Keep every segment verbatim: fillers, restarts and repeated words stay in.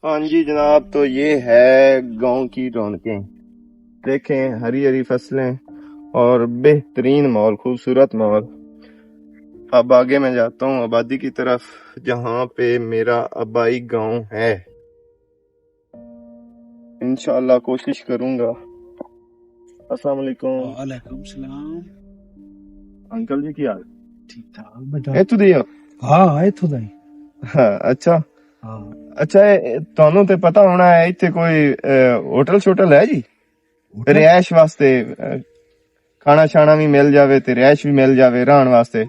ہاں جی جناب، تو یہ ہے گاؤں کی رونقیں۔ دیکھیں، ہری ہری فصلیں اور بہترین ماحول، خوبصورت ماحول۔ اب آگے میں جاتا ہوں آبادی کی طرف، جہاں پہ میرا آبائی گاؤں ہے۔ انشاءاللہ کوشش کروں گا۔ السلام علیکم۔ وعلیکم السلام۔ انکل جی، کی حال؟ ٹھیک ٹھاک بیٹا۔ ایتھوں دے ہو؟ ہاں، ایتھوں دا ہی۔ ہاں، اچھا۔ ہاں۔ اچھا، اے، تانوں تے پتہ ہونا ہے، ایتھے کوئی، اے، ہوٹل شوٹل ہے جی؟ ہوٹل؟ رہائش واسطے، اے، کھانا شانا بھی مل جاوے تے رہائش بھی مل جاوے رہن واسطے۔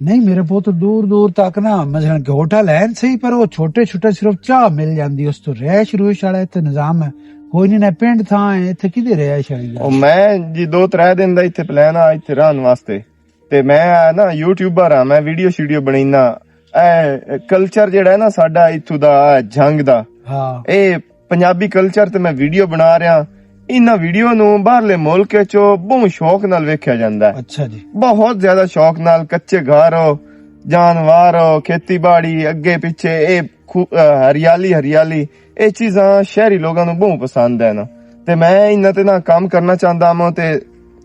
نہیں میرے پوت، دور دور تک نا، مثلاً کہ ہوٹل ہے صحیح، پر وہ چھوٹے چھوٹے صرف چاہ مل جاندی، اس تو رہائش روش والا اتھے نظام ہے کوئی نہیں۔ نہ پنڈ تھا ہے، اتھے کدی رہائش والی او، ہے؟ میں جی دو ترے دن دا اتھے پلان آ اتھے رہن واسطے۔ تے میں آ نا یوٹیوبر ہاں، میں ویڈیو شیڈیو بنینا۔ اے کلچر جڑا ہے نا ساڈا اتھوں دا، اے جھنگ دا، ہاں۔ اے پنجابی کلچر تے میں ویڈیو بنا رہا۔ انہاں ویڈیو نوں باہرلے ملک وچ بہت شوق نال ویکھیا جاندا ہے۔ اچھا جی۔ بہت زیادہ شوق نال، کچے گھر ہو، جانور ہو، کھیتی باڑی، اگے پیچھے اے خو-، اے ہریالی، ہریالی، اے چیزاں شہری لوگاں نوں بہت پسند ہے نا۔ تے میں انہاں تے نہ کام کرنا چاہندا ہاں تے،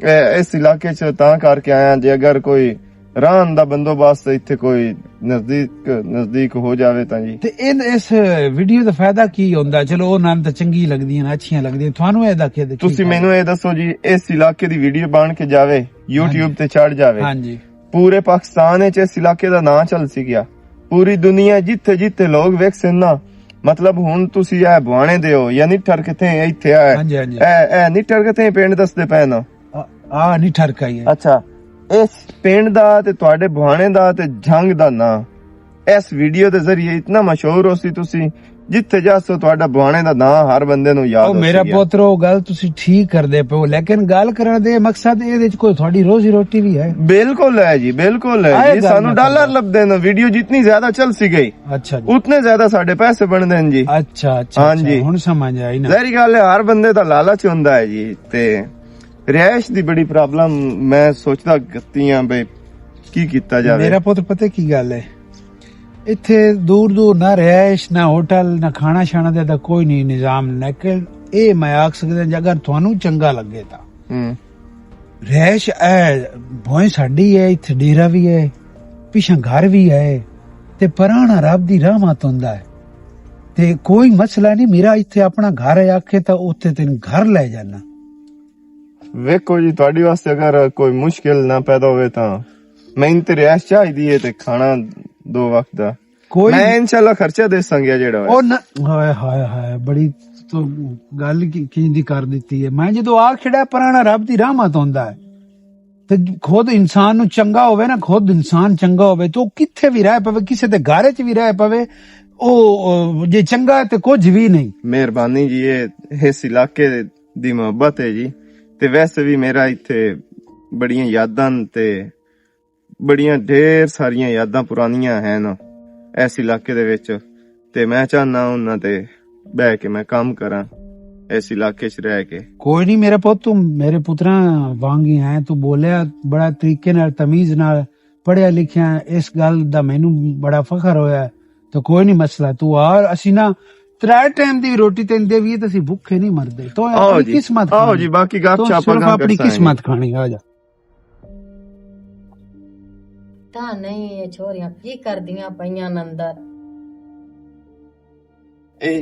اے، اس علاقے چ تاں کر کے آیا جے اگر کوئی رہن دا بندوبست اتھے کوئی نزدیک، نزدیک ہو جاوے تاں جی۔ تے ان، اس ویڈیو دا فائدہ کی ہوندا؟ چلو، او نال تے چنگی لگدی ہیں، اچھیاں لگدی ہیں۔ تھانوں اے دا کی، تسی مینوں اے دسو جی، اس علاقے دی ویڈیو بن کے جاوے، یوٹیوب تے چڑھ جاوے۔ ہاں جی۔ پورے پاکستان وچ اس علاقے دا ناں چل سی گیا۔ پوری دنیا جتھے جتھے لوگ ویکھ سن نا، مطلب ہن تسی اے بوانے دے ہو یا نٹھر کتے ایتھے آئے؟ ہاں جی، ہاں جی۔ اے، اے نٹھر کتے پنڈ دسدے پے نا؟ آ، آ، نہیں ٹھرکا ہی ہے۔ اچھا، اس پنڈ دا تے تواڈے بہانے دا تے جھنگ دا ناں اس ویڈیو دے ذریعے اتنا مشہور ہو سی تسی، جتھے جاسو تواڈا بہانے دا ناں ہر بندے نوں یاد او ہو میرا سی گیا۔ پتر، او گل تسی ٹھیک کر دے پے ہو، لیکن گل کرن دے مقصد اے دے وچ کوئی تواڈی روزی روٹی بھی ہے؟ بالکل ہے جی، بالکل ہے آئے جی، گل سانو نہ ڈالر کرو۔ لبدے نے، ویڈیو جتنی زیادہ چل سی گئی، اچھا جی۔ اتنے زیادہ ساڈے پیسے بندے ہیں جی۔ اچھا، اچھا، ہاں اچھا، جی۔ ہن سمجھ آئی نا۔ ظاہری گل ہے، ہر بندے دا لالچ ہوندا ہے جی۔ تے رہائش دی بڑی پرابلم، میں سوچدا کرتی ہاں بھئی کی کیتا جاوے۔ میرا پتر پتہ کی گل ہے، اتھے دور دور نہ رہائش، نہ ہوٹل، نہ کھانا شانا دے دا کوئی نہیں نظام، لیکن اے میں آکھ سکدا جے اگر تھانوں چنگا لگے تاں ہم۔ رہائش اے بھوئیں ساڈی ہے، اتھے ڈیرہ بھی ہے، پیچھے گھر بھی ہے، تے پرانا رب دی رحمت ہوندا ہے، تے کوئی مسئلہ نہیں۔ میرا اتھے اپنا گھر ہے، آکھے تاں اتھے تین گھر لے جانا۔ ویکھو جی، تہاڈی واسطے اگر کوئی مشکل نہ پیدا ہوئے تاں میں ان تے رہائش چاہیدی ہے تے کھانا دو وقت دا۔ کوئی میں انشاءاللہ خرچہ دے سانگیا جیڑا ہوئے۔ او نہ، ہائے، ہائے، ہائے، بڑی تو گل کی، کی دی کر دتی ہے۔ میں جدوں آ کھڑا پرانا رب دی رحمت ہوندا ہے۔ تے خود انسان نو چنگا ہوئے نا، خود انسان چنگا ہوئے تو کتھے بھی رہ پوے، کسے دے گھر وچ بھی رہ پوے، او، او جے چنگا ہے تے کچھ بھی نہیں۔ مہربانی جی، اے اس علاقے دی محبت ہے جی۔ تے ویسے بھی میرا ایتھے بڑیاں یاداں تے بڑیاں ڈھیر ساریاں یاداں پرانیاں ہیں نا اس علاقے دے وچ۔ تے میں چاہنا انہاں تے بہ کے میں کام کراں اس علاقے چ رہ کے۔ کوئی نہیں میرا پت، تو میرے پتراں وانگ ہی ہیں، تو بولیا بڑا طریقے نال، تمیز نال، پڑھیا لکھیا ہے، اس گل دا مینوں بڑا فخر ہویا ہے۔ تو کوئی نہیں مسئلہ، تو آ، اسی نا ترے ٹائم دی روٹی تین دے وی تے اسی بھوکے نہیں مردے۔ تو آؤ اپنی جی، قسمت آؤ کھانی۔ جی، باقی گپ تو شپ صرف اگاں اپنی کرساں گے۔ قسمت کھانی، آ جا۔ تا نہیں، یہ چھوریاں کی کردیاں پئیاں نے اندر؟ اے،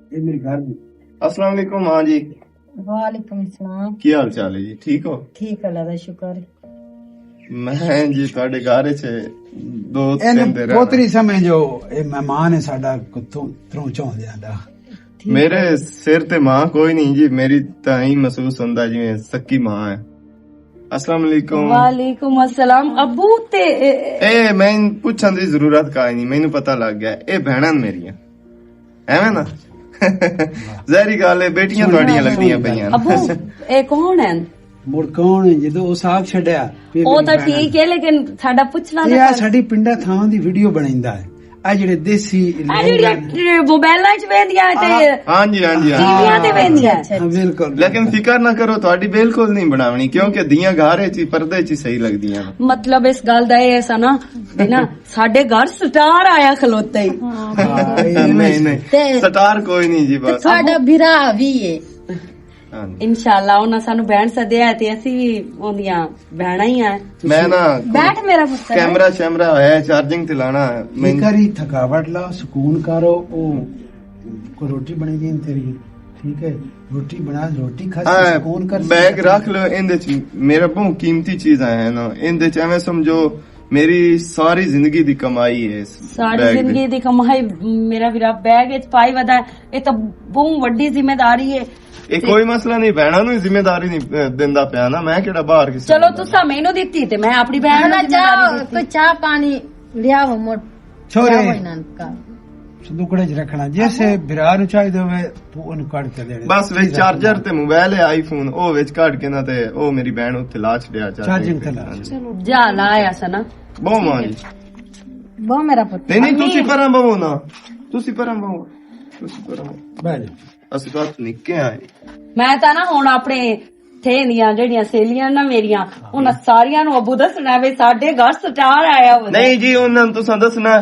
اے میرے گھر دی۔ السلام علیکم، ہاں جی۔ وعلیکم السلام۔ کی حال چال ہے جی؟ ٹھیک ہو؟ ٹھیک، اللہ دا شکر۔ میں جی تہاڈے گھر وچ دو تین دن رہنا۔ پوتری سمجھو، اے مہمان ہے ساڈا، کتھوں تروں چاہندے آندا۔ ٹھیک میرے ہے۔ سر تے ماں کوئی نہیں جی، میری تاں ہی محسوس ہوندا جویں سکی ماں ہے۔ السلام علیکم۔ وعلیکم السلام۔ ابو تے اے، اے، میں پوچھن دی ضرورت کائے نہیں، مینوں پتہ لگ گیا، اے بہناں میریاں۔ ایویں نا؟ ظاہری گل ہے، بیٹیاں سننا تہاڈیاں لگدیاں پئیاں۔ ابو، اے کون ہیں؟ مڑ کون ہے؟ جدوں اس آکھ چھڈیا، پھر او میری تاں بہن ٹھیک ہے، لیکن ساڈا پوچھنا اے آ ساڈی پنڈا تھاواں دی ویڈیو بنیندا ہے۔ آ جڑے دیسی آ لوگ جڑیاں ہن۔ موبائلاں 'چ ویندیاں تے ہاں جی، ہاں جی، ہاں۔ ٹی ویاں تے ویندیاں۔ ہاں، بالکل۔ لیکن فکر نہ کرو، تہاڈی بالکل نہیں بناونی، کیونکہ دیاں گھر 'چ ہی، پردے 'چ ہی صحیح لگدیاں۔ مطلب، اس گل دا اے ایسا نا، ہے نا، ساڈے گھر سٹار آیا کھلوتا ہی۔ ہاں، نہیں، نہیں، تے سٹار کوئی نہیں جی، تے بس۔ تہاڈا بھرا وی ہے۔ ہاں جی۔ انشاءاللہ انہاں سانو بہن سدیا ہے تے اسی وی اوندیاں بہناں ہی آں۔ میں نا بیٹھ میرا پتر۔ کیمرہ شیمرہ ہے، چارجنگ تے لانا ہے۔ میں ایک واری تھکاوٹ لا، سکون کرو، او کوئی روٹی بنی دی تیری، ٹھیک ہے؟ روٹی بنا، روٹی کھا، ہاں، سکون کر، بیگ رکھ لو، ایندے چ میرا بہت قیمتی چیزاں ہیں نا، ایندے چ ایویں سمجھو میری ساری زندگی دی کمائی ہے اس ساری بیگ دے۔ زندگی دی کمائی میرا ویرا بیگ وچ پائی ودا ہے۔ یہ تو بہت وڈی ذمہ داری ہے۔ یہ کوئی مسئلہ نہیں، بہناں نوں ذمہ داری نہیں، اے، دیندا پیا نا، میں کیڑا باہر کسے چلو، نوں۔ تساں مینوں دتی تے میں اپنی بہن نوں ذمہ داری دتی۔ کوئی چاہ پانی لیاو مڑ، چھوڑے۔ لیاو انہاں کا۔ صندوقڑے 'چ رکھنا، جیسے بھرا نوں چاہیے ہوئے، تو اونوں کڈ کے دے۔ بس وچ چارجر تے موبائل ہے، آئی فون، او وچ کڈ کے نہ تے او میری بہن اتھے لا چھڈیا چارجنگ چارجنگ تے۔ تے لا۔ ہاں جی۔ چلو، جا لایا سا نا۔ بہت ماں جی۔ بہت میرا پتر۔ نہیں، نہیں، تسی پراں بہو نا۔ تسی پراں بہو۔ تسی پراں بہو۔ بیٹھ جا۔ اسی تو نکے آئے۔ میں تاں نا ہن اپنے تھے دیاں جڑیاں سہیلیاں نا میریاں، انہاں ساریاں نوں ابو دسنا وے ساڈے گھر سٹار آیا ہویا۔ نہیں جی، انہاں نوں تساں دسنا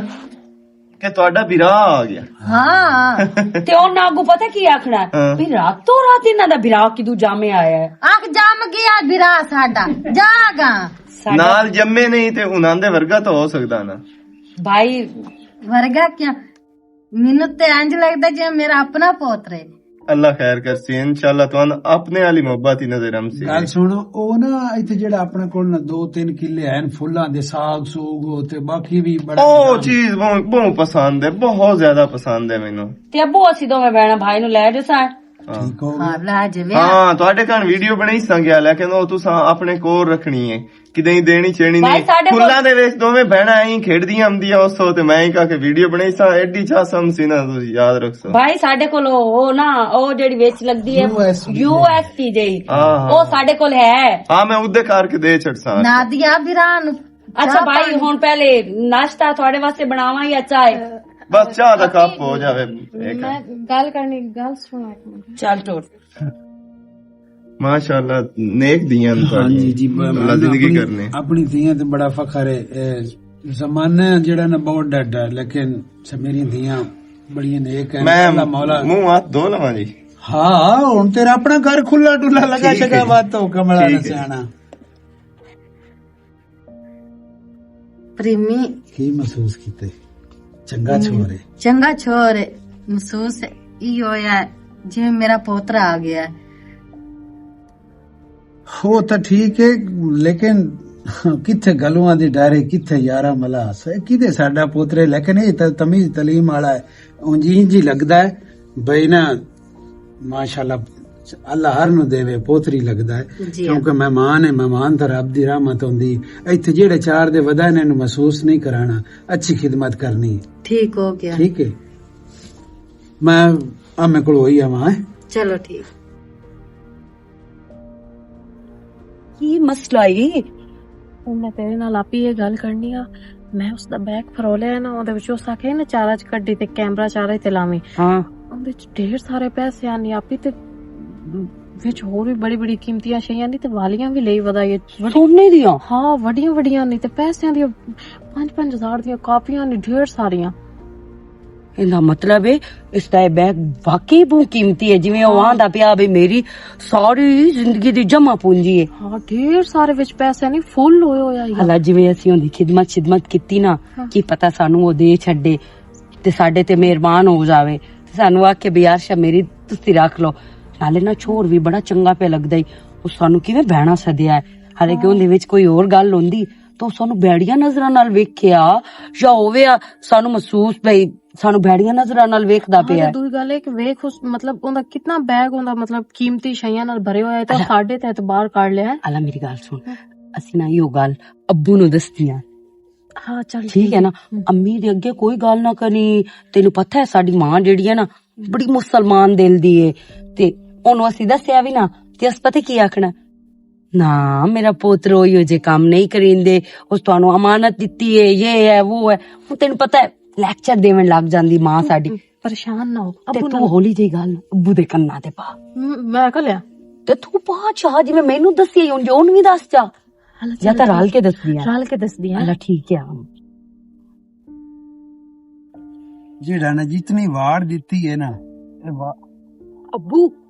کہ تہاڈا بھرا آ گیا۔ ہاں۔ تے انہاں اگوں پتہ کی آکھنا ہے؟ ہاں۔ بھی راتوں رات انہاں دا بھرا کدوں جامے آیا ہے؟ آکھ جام گیا بھرا ساڈا، جاگا۔ ساڈا نال جمے نہیں تے انہاں دے ورگا تو ہو سکدا نا۔ بھائی۔ ورگا کیا؟ مینوں تے انج لگدا جے میرا اپنا پوتر ہے۔ اللہ خیر کرسی، انشاءاللہ تہانوں اپنے والی محبت ہی نظر آمسی۔ گل سنو، او نا، ایتھے جڑا اپنے کول نا دو تین کلے ہن، پھلاں دے ساگ سوگ تے باقی بھی بڑا او چیز بہت، بہت پسند ہے، بہت زیادہ پسند ہے مینوں۔ تے ابو، اسی دوویں بہناں بھائی نوں لے جساں۔ ہاں۔ ٹھیک ہو گیا۔ ہاں، لے جاوے۔ ہاں، تہاڈے کن ویڈیو بنائی ساں گیا، لیکن او تساں اپنے کول رکھنی ہے۔ کدے ہی دینی چینی بھائی، نہیں۔ ساڈے کول پھلاں دے وچ دوویں بہناں ایں کھیڈدیاں آمدیاں، اس تو تے میں ایں کہا کہ ویڈیو بنائی ساں، ایڈی چاہ سم سی نا، تسی یاد رکھ سو۔ بھائی، ساڈے کول او، او نا، او جڑی وچ لگدی ہے، U S P U S P ji. ہاں، ہاں۔ او ساڈے کول ہے۔ ہاں، میں اودے کر کے دے چھڑ ساں۔ نادیا بران۔ اچھا چاہ بھائی، پانی۔ ہن پہلے ناشتہ تہاڈے واسطے بناواں یا چائے؟ بس چاہ دا کپ ہو جاوے۔ میں گل کرنی، گل سنو ایک منٹ۔ چل ٹور۔ ماشاءاللہ، نیک دیاں نے ہاں تہاڈیاں۔ جی، جی، اللہ زندگی اپنی، کرنے۔ اپنی دیاں تے بڑا فخر ہے۔ اے زمانہ جڑا نا بہت ڈاڈا ہے، لیکن میری دیاں بڑیاں نیک ہیں۔ میں اللہ مولا منہ ہاتھ دھو لواں جی۔ ہاں، ہن تیرا اپنا گھر کھلا ڈلا لگا ٹھیک ہے شگا جی۔ بات تو کملا ٹھیک ہے۔ سیانا۔ پریمی۔ کی محسوس کیتے؟ چنگا ہم، چھوڑ ہے۔ چنگا چھوڑ ہے۔ محسوس ای ہویا ہے جویں میرا پوترا آ گیا ہے۔ وہ تو ٹھیک ہے، لیکن کتھے گلواں دی ڈر ہے، کتھے یارا ملا ہے، کدے ساڈا پوترے، لیکن یہ تو تمیز تعلیم والا ہے، اونجی انجی لگدا ہے، بھائی نا، ماشاءاللہ، اللہ ہر نو دے وے، پوتری لگدا ہے۔ جی۔ کیونکہ مہمان ہے، مہمان تے رب دی رحمت ہوندی۔ ایتھے جیڑے چار دے ودا نے نو محسوس نہیں کرانا، اچھی خدمت کرنی۔ ٹھیک ہو گیا۔ ٹھیک ہے۔ میں امے کول ہوئی آواں، ہیں؟ چلو ٹھیک۔ کی مسئلہ ای؟ او میں تیرے نال آپی یہ گل کرنی آ۔ میں اس دا بیگ پھرولیا ہے نا، اودے وچ اس آکھیا نا چارج کڈی تے کیمرہ چارج تے لاویں۔ ہاں۔ اودے وچ ڈھیر سارے پیسے آنے آپی تے وچ ہور وی بڑی بڑی قیمتیاں شیاں نی تے والیاں وی لئی ودا یہ۔ سونے دیاں؟ ہاں، وڈیاں وڈیاں نی تے پیسیاں دیاں پنج پنج ہزار دیاں کاپیاں نی ڈھیر ساریاں۔ ایندا مطلب ہے، اس دا یہ بیگ واقعی بہت قیمتی ہے، جویں او آندا پیا بھی میری ساری زندگی دی جمع پونجی ہے۔ ہاں، ڈھیر سارے وچ پیسے نہیں، فل ہوئے ہویا ہی۔ اللہ، جویں اسی اوندی خدمت، خدمت کیتی نا، ہاں۔ کی پتہ سانو او دے چھڈے تے ساڈے تے مہربان ہو جاوے، تے سانو آکھے بھی، "یار شاہ میری تسی رکھ لو۔" نالے نا چھوڑ بھی بڑا چنگا پیا لگدا ہی، او سانو کیویں بہنا سدیا ہے، حالانکہ ہاں۔ اوندے وچ کوئی ہور گل ہوندی، تو سانو بیڑیاں نظراں نال ویکھیا یا ہووے آ، سانو محسوس پئی، سانو بیڑیاں نظراں نال ویکھدا پیا ہے۔ دوئی گل ہے کہ ویکھ اس، مطلب، اوندا کتنا بیگ اوندا، مطلب، قیمتی شیاں نال بھرے ہویا ہے، تے اللہ۔ ساڈے تے اعتبار کر لیا ہے۔ اللہ، میری گل سن، اسی نہ ایہو گل ابو نو دسدی آں۔ ہاں، چل ٹھیک ہے نا؟ ہم۔ امی دے اگے کوئی گل نہ کرنی، تینوں پتہ ہے ساڈی ماں جیڑی ہے نا، بڑی مسلمان دل دی ہے، تے اونوں اسی دسیا وی نا، تے اس پتہ کی آکھنا؟ نہ، میرا پوتر اوہو جے کم نہیں کریندے، اس تانوں امانت دتی ہے، یہ ہے، وہ ہے۔ ہن تینوں پتہ ہے، لیکچر دیون لگ جاندی ماں ساڈی۔ پریشان نہ ہو، تے ابو تو نال۔ ہولی جی گل ابو دے کناں تے پا۔ م-، میں کہہ لیا۔ تے تو پا چا، جی میں مینوں دسی ہی ہن، جو ہن وی دس چا۔ اللہ یا چلو تاں رل ٹھیک۔ کے دسدی آں۔ رل کے دسدی آں۔ اللہ ٹھیک ہے۔ جیڑا نا جتنی واڑ دتی ہے نا، اے وا-، ابو۔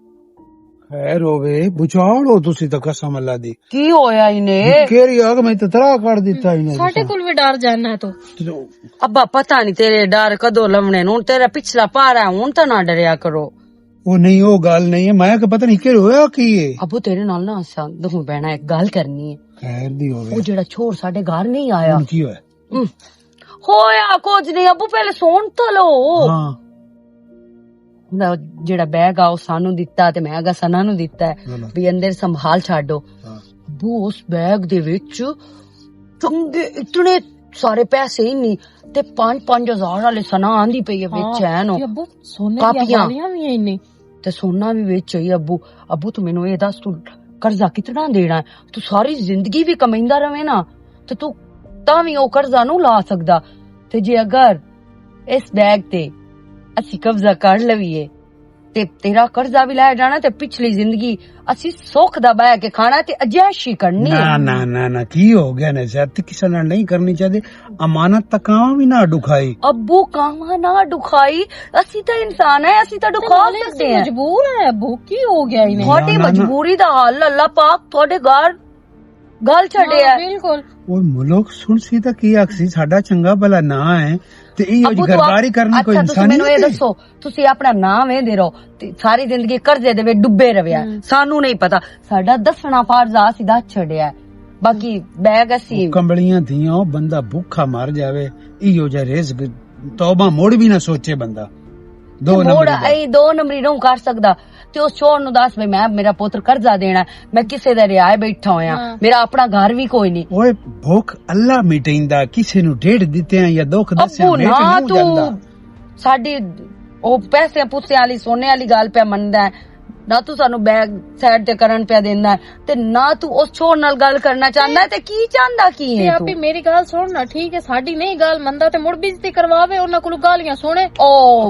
خیر ہووے، بچاؤ لو تسی تاں قسم اللہ دی۔ کی ہویا اینے؟ کیری آگ میں تے ترا کر دتا اینے ساڈے تساں۔ کول وی ڈر جانا ہے تو۔ ابا پتہ نہیں تیرے ڈر کدوں لونے نوں، تیرا پچھلا پارا ہے، ہن تاں نہ ڈریا کرو۔ او نہیں، او گل نہیں ہے، میں کہ پتہ نہیں کہ ہویا کی ہے۔ ابو تیرے نال نہ اساں دہوں بہنا ایک گل کرنی ہے۔ خیر دی ہووے۔ او جڑا چھوڑ ساڈے گھر نہیں آیا۔ ہن کی ہویا؟ ہم۔ ہویا کچھ نہیں ابو، پہلے سن تو لو۔ ہاں۔ دا جڑا بیگ آ، او سانو دتا تے میں اگا سنا نو دتا ہے۔ ہاں۔ بھی اندر سنبھال چھاڈو۔ ہاں۔ ابو، اس بیگ دے وچ چنگے اتنے سارے پیسے ہی نہیں، تے پانچ پانچ ہزار والے سنا آندی پئی ہے وچ، ہاں۔ ہے نو۔ تے ابو، سونے دیاں کاپیاں۔ والیاں وی ہی نہیں۔ تے سونا وی وچ ہی ابو۔ ابو، تو مینوں اے دس، تو قرضہ کتنا دینا ہے؟ تو ساری زندگی وی کمیندا رہے نا، تے تو تاں وی او قرضہ نو لا سکدا۔ تے جے اگر اس بیگ تے اسی قبضہ کر لویے، تے تیرا قرضہ وی لے جانا، تے پچھلی زندگی اسی سکھ دا بہ کے کھانا تے عیاشی کرنی۔ نہ، نہ، نہ، نہ، کی ہو گیا نے زیادتی کسے نال نہیں کرنی چاہیے۔ امانت تک کاواں وی نہ ڈکھائی۔ ابو، کاواں نہ ڈکھائی، اسی تے انسان ہے، اسی تے ڈکھا سکدے ہیں۔ مجبور ہے ابو، کی ہو گیا انہیں؟ تھوڑی مجبوری دا حل اللہ پاک تھوڑے گھر گل چھڈیا ہے۔ بالکل۔ اور ملک سن سی تے کی آکھ سی، ساڈا چنگا بھلا نہ ہے، تے ایہو جی گھرباری کرنی کوئی انسانیت ہے؟ تسی اپنا ناں ویندے رہو، تے ساری زندگی قرضے دے وچ ڈبے رہیا۔ سانو نہیں پتا، ساڈا دسنا فرض آ، اسی دس چھڈیا ہے۔ باقی بیگ اسی او کمبلیاں دھیاں، او بندہ بھوکا مر جاوے، ایہو جا رزق توبہ مڑ بھی نہ سوچے بندہ۔ دو نمبری دا۔ اے دو نمبری نوں کر سکدا۔ تے اس چھوڑ نوں دس، بھئی، میں، میرا پتر قرضہ دینا ہے، میں کسے دے رہائے بیٹھا ہویا، میرا اپنا گھر بھی کوئی نہیں۔ اوئے، بھوک اللہ مٹیندا، کسے نوں ڈیڑھ دتے ہیں یا دکھ دسے ابو، نہ تو ساڈی او پیسے پوسے والی، سونے والی گل پہ مندا ہے، نہ تو سانو بیک سائیڈ تے کرن پہ دیندا ہے، تے نہ تو اس چھوڑ نال گل کرنا چاہندا ہے، تے کی چاہندا کی ہے تو؟ میری گل سن نا، ٹھیک ہے، ساڈی نہیں گل مندا تے مڑ بےعزتی کرواوے، انہاں کولوں گالیاں سنے۔ او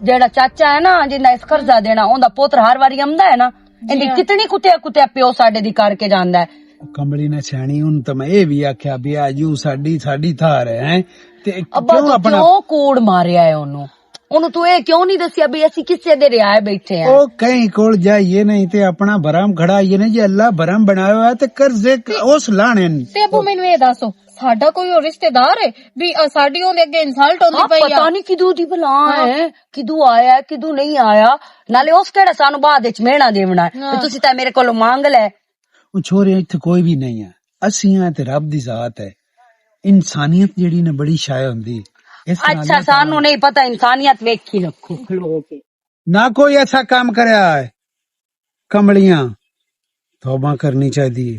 جیڑا چاچا ہے نا، جنہاں اس قرضہ دینا، اوندا پتر ہر واری آندا ہے نا، ایندی کتنی کتیا کتیا پیو ساڈے دی کر کے جاندا ہے۔ کملی نہ سیانی، ہن تے میں اے وی آکھیا، بیا جو ساڈی، ساڈی تھار ہے، ہیں؟ تے ابا کیوں تو اپنا کیوں کوڑ ماریا ہے اونوں؟ اونوں تو اے کیوں نہیں دسیا بھی اسی کسے دے رہائے بیٹھے ہیں؟ او کہیں کول جائیے نہیں تے اپنا بھرم کھڑا یہ نہیں جی، اللہ بھرم بنایا ہوا ہے تے قرضے ک-، اس لانے نے۔ تے ابو مینوں اے دسو، ساڈا کوئی اور رشتہ دار ہے بھی، آ، ساڈی اوندے اگے انسلٹ ہوندی پئی آ؟ پتہ نہیں کدوں دی بلا ہے، کدوں آیا ہے، کدوں نہیں آیا۔ نالے اس کیڑا سانو بعد وچ مہنا دیونا ہے؟ تے تسی تے میرے کولوں مانگ لے۔ او چھوڑے، اتھے کوئی بھی نہیں ہے۔ اسیاں تے رب دی ذات ہے۔ انسانیت جیڑی نے بڑی شے ہوندی۔ اس طرح اچھا، اللہ تعالیٰ سانو نہیں پتہ، انسانیت ویکھی رکھو کھلو کے۔ نہ کوئی ایسا کام کریا ہے۔ کملیاں، توبہ کرنی چاہیے۔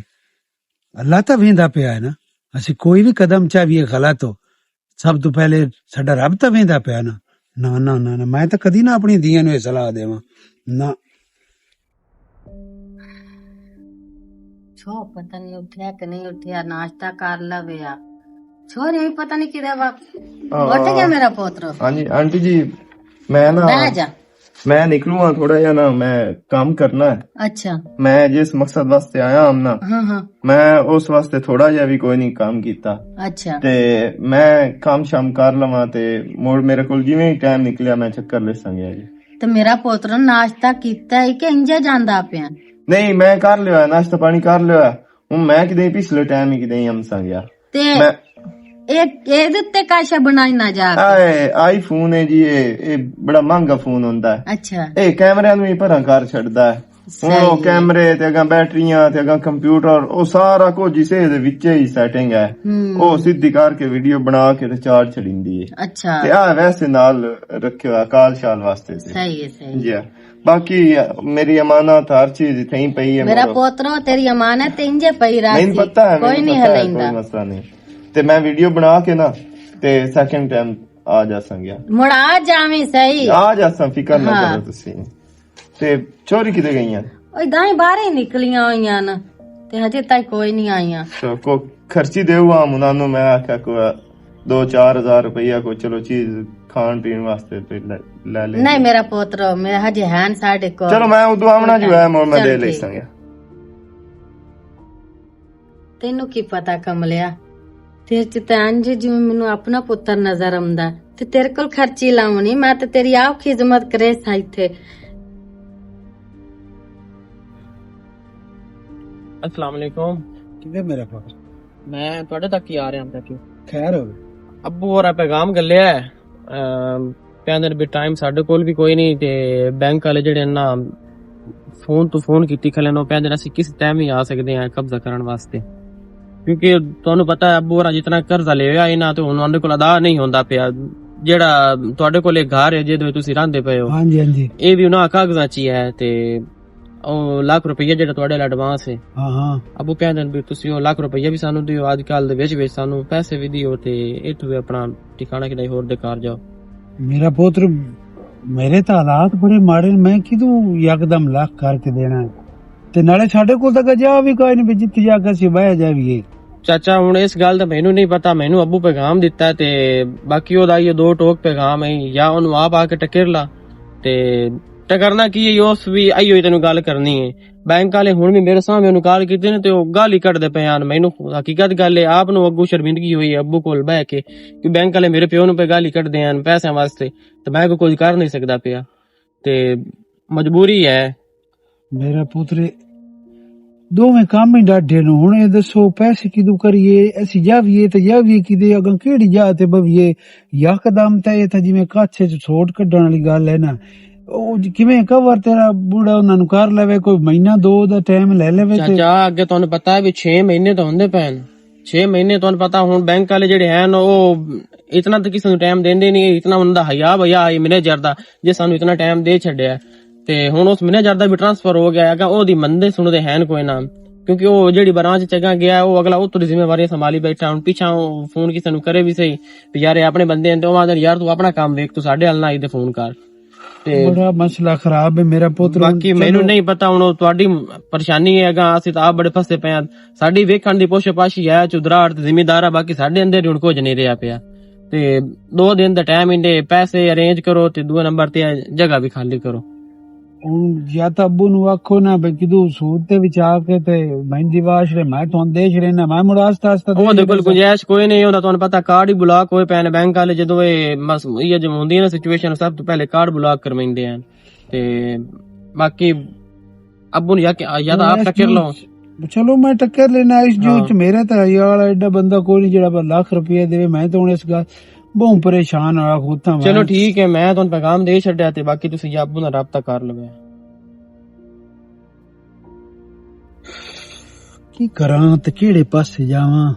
اللہ تاں ویندا پیا ہے نا۔ اسی کوئی بھی قدم چاہیے غلط ہو، سب تو پہلے ساڈا رب تاں ویندا پیا نا۔ نہ، نہ، نہ، نہ، میں تاں کدی نہ اپنی دھیاں نوں یہ صلاح دیواں۔ نہ۔ چھو پتہ نہیں اٹھیا کہ نہیں اٹھیا، ناشتہ کر لویا۔ چھوری بھی پتہ نہیں کدے وا-، آ، اٹھ گیا میرا پوترو۔ ہاں جی، آنٹی جی، میں نا، بہ جا۔ میں نکلوں ہاں تھوڑا جہا نا، میں کام کرنا ہے۔ اچھا۔ میں جس مقصد واسطے آیا ہم نا، ہاں، ہاں۔ میں اس واسطے تھوڑا جہا بھی کوئی نہیں کام کیتا۔ اچھا۔ تے میں کام شام کر لواں تے مڑ میرے کول جویں ہی ٹائم نکلیا، میں چکر لیساں گیا جی۔ تے میرا پوتر ناشتہ کیتا ہے کہ انجے جاندا پیا؟ نہیں، میں کر لیا، ناشتہ پانی کر لیا۔ ہن میں کدے پچھلے ٹائم ہی کدے ہی ہمساں گیا۔ تے میں اے، اے دے تے کاشا بنائی نہ جا کے؟ اے آئی فون ہے جی، اے، اے بڑا مہنگا فون ہوندا ہے۔ اچھا۔ اے کیمرے نوں ہی بھرا کر چھڈدا ہے۔ ہن او صحیح۔ کیمرے تے اگاں بیٹریاں تے اگاں کمپیوٹر، او سارا کچھ اسے دے وچ ہی سیٹنگ ہے۔ ہوں۔ او سیدھی کر کے ویڈیو بنا کے تے چارج چھڑیندی ہے۔ اچھا۔ تے آ ویسے نال رکھیا ہوا کال شال واسطے تے۔ صحیح ہے، صحیح۔ جی ہاں۔ باقی میری امانت ہر چیز اتھے ہی پئی ہے میرا مڑو۔ پوترو، تیری امانت تے انجے پئی راسی۔ نہیں، پتہ ہے، کوئی مینوں نہیں پتہ ہے، ہلائندا۔ کوئی مسئلہ نہیں۔ تے میں ویڈیو بنا کے نا، تے سیکنڈ ٹائم آ جاساں گیا۔ مڑ آ جاویں صحیح۔ آ جاساں، فکر نہ ہاں۔ کرو تسی۔ تے چھوری کدے گئیاں؟ اوہ دائیں باہر ہی نکلیاں ہوئیاں نا، تے ہجے تک کوئی نہیں آئیاں۔ اچھا، کو خرچی دے ہوا منانو، میں آکھیا کو دو چار ہزار روپیہ کوئی، چلو، چیز کھان پین واسطے تے لے، لے لیں۔ نہیں، میرا پوتر، میرا ہجے ہین ساڈے کول۔ چلو، میں ادو آونا جو ہے، میں چلو، دے لے ٹھیک۔ سنگیا۔ تینوں کی پتا، کملیا، تیرے چ تے انج جویں مینوں اپنا پتر نظر آوندا، تے تیرے کول خرچی لاونی، میں تے تیری آپ خدمت کرے سا ایتھے۔ السلام علیکم۔ کدھر میرا پتر؟ میں تواڈے تک ہی آ رہا ہاں، تاکہ خیر ہوے۔ ابو اور پیغام گلیا ہے، ام، کہندے نے بھی ٹائم ساڈے کول بھی کوئی نہیں، تے بینک والے جڑے نا فون تو فون کیتی کھلے نو، کہندے نے اسی کس ٹائم ہی آ سکدے ہیں قبضہ کرن واسطے، کیونکہ تانوں پتہ ہے ابو اور جتنا قرضہ لے ہویا انہاں تے ہن انہاں دے کول ادا نہیں ہوندا پیا۔ جڑا تواڈے کول ایک گھر ہے جے دے وچ تسی رہندے پئے ہو، ہاں جی، ہاں جی۔ اے بھی انہاں کاغذاں چ ہی ہے، تے او لاکھ روپیہ جڑا تواڈے ال ایڈوانس ہے۔ ہاں، ہاں۔ ابو کہندے نے بھی تسی او لاکھ روپیہ بھی سانو دیو، اج کل دے وچ وچ سانو پیسے بھی دیو، تے اتھوں بھی اپنا ٹھکانہ کدے ہور دے کار جاؤ۔ میرا پوتر، میرے تے حالات بڑے ماڑے نے، میں کدوں یکدم لاکھ کر کے دینا ہے؟ تے نالے ساڈے کول تاں جا بھی کوئی نہیں، بھی جتھے جا کے اسی بہہ جاویے۔ چاچا، ہن اس گل دا مینوں نہیں پتا، مینوں ابو پیغام دتا ہے، تے باقی او دا یہ دو ٹوک پیغام ہے، یا اونوں آپ آ کے ٹکر لا، تے ٹکرنا کی ہے، اس بھی آئی ہوئی تینوں گل کرنی ہے۔ بینک والے ہن بھی میرے سامنے اونوں کال کیتے نے، تے او گل ہی کڈدے پئے ہن۔ مینوں حقیقت گل ہے، آپ نوں اگوں شرمندگی ہوئی ہے ابو کول بہ کے، کہ بینک والے میرے پیو نوں پہ گل ہی کڈدے ہن پیسے واسطے، تے میں کوئی کچھ کر نہیں سکدا پیا، تے مجبوری ہے۔ میرا پتر، دوویں کام ہی ڈاڈے نوں۔ ہن اے دسو، پیسے کدوں کریے؟ اسی جاویے تے جاویے کدے؟ اگاں کیڑی جا تے بویے؟ یکدم تے اے تاں جویں کچھ وچ سوٹ کڈن والی گل ہے نا۔ او ج-، کیویں کور تیرا بوڑا انہاں نوں کر لوے، کوئی مہینہ دو دا ٹائم لے لوے تے۔ چاچا، اگے تانوں پتہ ہے بھی چھ مہینے تو ہوندے پئے نے۔ چھ مہینے تانوں پتہ ہن بینک والے جڑے ہیں نا، او اتنا تے کسے نوں ٹائم دیندے نہیں، اتنا انہاں دا حیا بھیا ہے مینیجر دا، جے سانوں اتنا ٹائم دے چھڈیا۔ تے ہن اس مینیجر دا بھی ٹرانسفر ہو گیا ہے، اگاں او دی مندے سنودے ہیں کوئی نہ، کیونکہ او جڑی برانچ چ اگاں گیا ہے، او اگلا اتوں دی ذمہ واری سنبھالی بیٹھا۔ ہن پیچھا او فون کسے نوں کرے بھی صحیح، تے یار اے اپنے بندے ہیں، تے او آندے، "یار تو اپنا کام ویکھ، تو ساڈے حل نہ آئی تے فون کر۔" تے بڑا مسئلہ خراب ہے میرا پتر۔ باقی چلو، مینوں نہیں پتا ہن او تہاڈی پریشانی ہے، اگاں اسی تاں آپ بڑے پھسے پئے ہیں۔ ساڈی ویکھن دی پوش پاش ہی ہے، چودراہٹ تے زمیندار آ، باقی ساڈے اندر ہن کچھ نہیں رہیا پیا۔ تے دو دن دا ٹائم انڈے، پیسے ارینج کرو تے دوے نمبر تے جگہ بھی خالی کرو۔ ہن یا تاں ابو نوں آکھو نا بھئی کدوں سوت تے وچ آ کے تے میں دی واش رے، میں تہن دیش رہنا، میں مڑ آستہ آستہ او دے دے بالکل۔ گنجائش کوئی نہیں ہوندا، تہن پتہ کارڈ ہی بلاک ہوئے پے نے بینک والے، جدوں اے مس-، اے جو ہوندی ہے نا سچویشن، سب تو پہلے کارڈ بلاک کرمیندے ہیں۔ تے باقی ابو نے یا کہ، یا تاں آپ ٹکر لو۔ چلو میں ٹکر لینا اس جو ہاں۔ چ میرا تاں یار ایڈا بندہ کوئی نہیں جڑا لاکھ روپیہ دے، میں تاں ہن اس گل بہوں پریشان آ ہوتا میں۔ چلو ٹھیک ہے، میں تہن پیغام دے چھڈیا تے باقی تسی ابو نال رابطہ کر لو۔ کی کراں تے کیڑے پاسے جاواں؟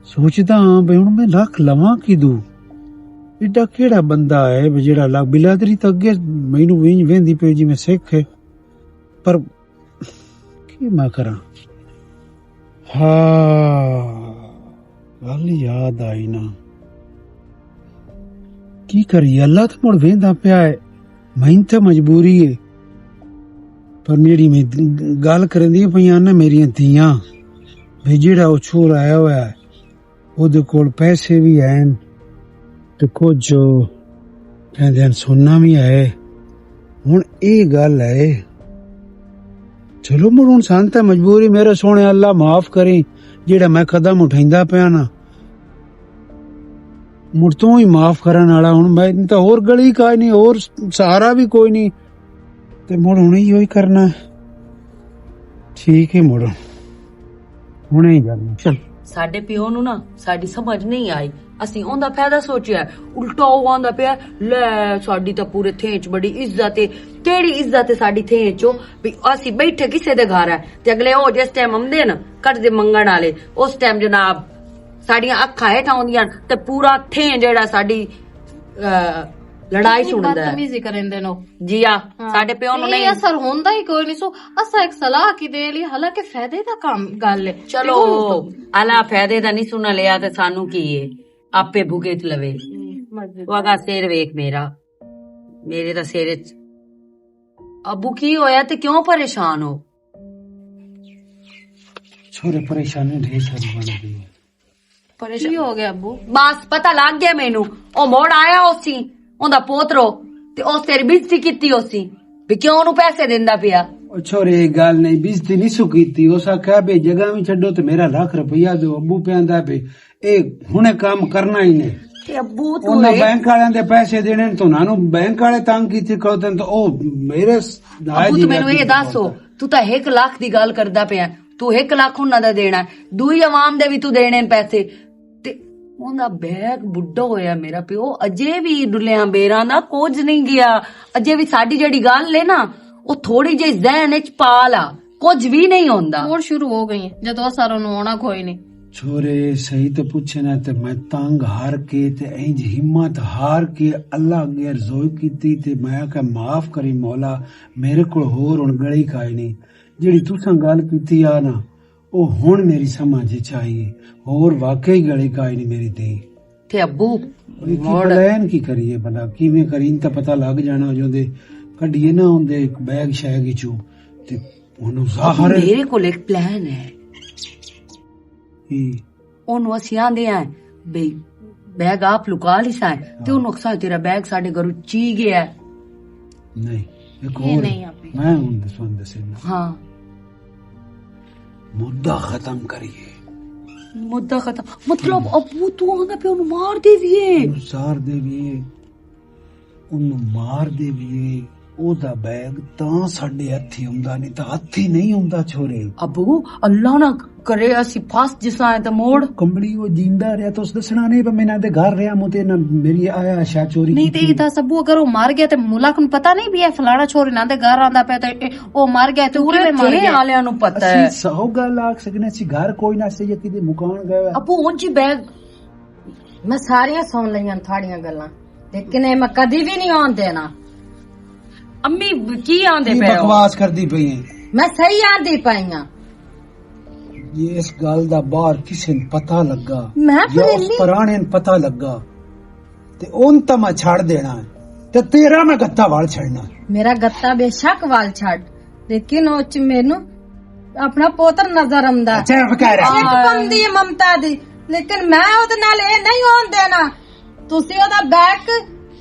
سوچدا ہاں بھئی ہن میں لکھ لواں کدوں؟ ایڈا کیڑا بندہ ہے بھئی جیڑا لکھ، بلادری تاں اگے مینوں وینج ویندی پئی جی میں سکھ ہے، پر کی میں کراں؟ ہاں، گل یاد آئی نا۔ کی کریے، اللہ تے مڑ ویندا پیا ہے، میں تے مجبوری ہے۔ پر میری میں گل کریندی پئی آں نا، میریاں دھیاں، بھئی جیڑا او چھوڑ آیا ہوا ہے، او دے کول پیسے بھی ہیں، تے کچھ کہندے ہیں سونا بھی ہے۔ ہن اے گل ہے، چلو مڑ ہن سان تے مجبوری، میرے سونے اللہ معاف کریں، جیڑا میں قدم اٹھیندا پیا نا، مڑ تو ہی معاف کرن والا۔ ہن میں تے ہور گلی کائے نہیں، ہور سہارا بھی کوئی نہیں، تے مڑ ہن ایہو ہی کرنا ہے۔ ٹھیک ہے، مڑ ہن ہی کرنا۔ ساڈے پیو نوں نا ساڈی سمجھ نہیں آئی، اسی اوندا فائدہ سوچیا، الٹا او آندا پیا، "لے، ساڈی تاں پورے تھیں چ بڑی عزت ہے۔" کیڑی عزت ہے ساڈی تھیں چ؟ بھی اسی بیٹھے کسے دے گھر ہے تے اگلے او جس ٹائم آمدے نا، کٹ دے منگن والے، اس ٹائم جناب ساڈیاں اکھاں ہیٹھاں ہوندیاں تے پورا تھیں جیڑا ساڈی، آ، لڑائی سندا ہے۔ بدتمیزی کریندے نو۔ جی آ، ہاں۔ ساڈے پیو نوں تے نہیں۔ اثر ہوندا ہی کوئی نہیں۔ سو اساں ایک صلاح کی دے لئی، حالانکہ فائدے دا کام گل ہے۔ چلو، تے ہن اللہ فائدے دا نہیں سنا لیا تے سانو کی ہے؟ آپے بھگت لوے۔ ہوں، مزے۔ او اگا سر ویکھ میرا، میرے دا سر وچ۔ ابو کی ہویا تے کیوں پریشان ہو؟ چھوڑے پریشانی ڈھیر ساری بن گئی ہے۔ پریشان۔ کی ہو گیا ابو؟ بس پتہ لگ گیا مینوں۔ او موڑ آیا، او سی اوندا پوترو، تے او تیری بےعزتی کیتی، او سی بھی کیوں اونوں پیسے دیندا پیا۔ او چھوڑے، اے گل نہیں، بےعزتی نہیں سو کیتی۔ اس آکھیا بھی جگہ وی چھڈو تے میرا لکھ روپیہ دیو۔ ابو پہ آندا پے، اے ہنے کام کرنا ہی نہیں۔ تے ابو تو انہاں اے بینک والیاں دے پیسے دینے نے، تو انہاں نوں بینک والے تنگ کیتے کھڑوتے نے، تو او میرے س-، ابو، تو مینوں اے دس، تو تو ایک لاکھ دی گل کردا پیا، تو ایک لاکھ انہاں دا دینا ہے، دوئی عوام دے وی تو دینے نے پیسے۔ تے اوندا بیگ بڈھا ہویا میرا پیو، اجے وی ڈلیاں بیراں دا کچھ نہیں گیا۔ اجے وی ساڈی جڑی گل ہے نا، او تھوڑی جئی ذہن وچ پا لا، کچھ وی نہیں ہوندا۔ اور شروع ہو گئی ہیں، جدوں ساروں نوں آنا کوئی نہیں۔ چھورے، صحیح تے پوچھے نا، تے میں تنگ ہار کے تے انج ہمت ہار کے اللہ اگے ارزوئی کیتی، تے میں آکھیا، "معاف کری مولا، میرے کول ہور ہن گلی کائے نہیں۔" جڑی تساں گل کیتی آ نا، او ہن میری سمجھ وچ آئی۔ ہور واقعی گلی کائے نہیں میری دھی۔ تے ابو، اوہ کی مڑ پلان کی کریے بھلا؟ کیویں کری؟ ان تے پتہ لگ جانا جو دے کڈیے نہ ہوندے بیگ شیگ وچوں، تے اونوں ابو، ظاہر ہے۔ میرے کول ایک پلان ہے۔ کی؟ اونوں اسی آندے ہیں بھئی بیگ آپ لکا لیساں، تے ہاں۔ اونوں اکساں تیرا بیگ ساڈے گھروں چی گیا ہے۔ نہیں، ایک یہ اور نہیں آپ نے۔ میں ہوں دسوان دسے نا۔ ہاں۔ مدعا ختم کریے۔ مدعا ختم؟ مطلب، ابو تو آندا پیا اونوں مار دے ویے؟ اونوں زہر دے ویے، اونوں مار دے ویے، او دا بیگ تاں ساڈے ہتھی ہوندا نہیں، تاں ہتھی نہیں ہوندا چھورے۔ ابو، اللہ نہ کرے اسی پھس جساں ہے تے موڑ۔ کمبلی او جیندا رہیا تے اس دسنا نہیں، پر میں انہاں دے گھر رہیا، مو تے نہ میری آیا شاہ چوری نہیں تے کیتی۔ یہ دس ابو، اگر وہ مر گیا تے ملا کن پتہ نہیں بھی ہے فلانا چھوڑ انہاں دے گھر آندا پیا تے اے، او مر گیا تے او پورے کیویں مر چھ گیا؟ آلیاں نوں پتہ ہے۔ اسی سو گل آکھ سکنے، اسی گھر کوئی نہ سی، جتی دے مکان گئے ہوئے۔ ابو، اونجی بیگ۔ میں ساریاں سن لئیاں تھاڑیاں گلاں، لیکن اے میں کدی بھی نہیں آن دینا۔ امی، کی آندے کی پے ہو؟ بکواس کردی پئی ہے؟ میں صحیح آندی پئی ہاں۔ یہ اس گل دا باہر کسے نوں پتہ لگا، میں یا اس پہلی پرانے نوں پتہ لگا، تے اون تاں میں چھڑ دینا ہے، تے تیرا میں گتا وال چھڑنا ہے۔ میرا گتا بے شک وال چھڑ، لیکن او چ مینوں اپنا پوتر نظر آندا۔ چپ کر۔ چپ پوندی ہے ممتا دی، لیکن میں او دے نال اے نہیں ہون دینا۔ تسی او دا بیگ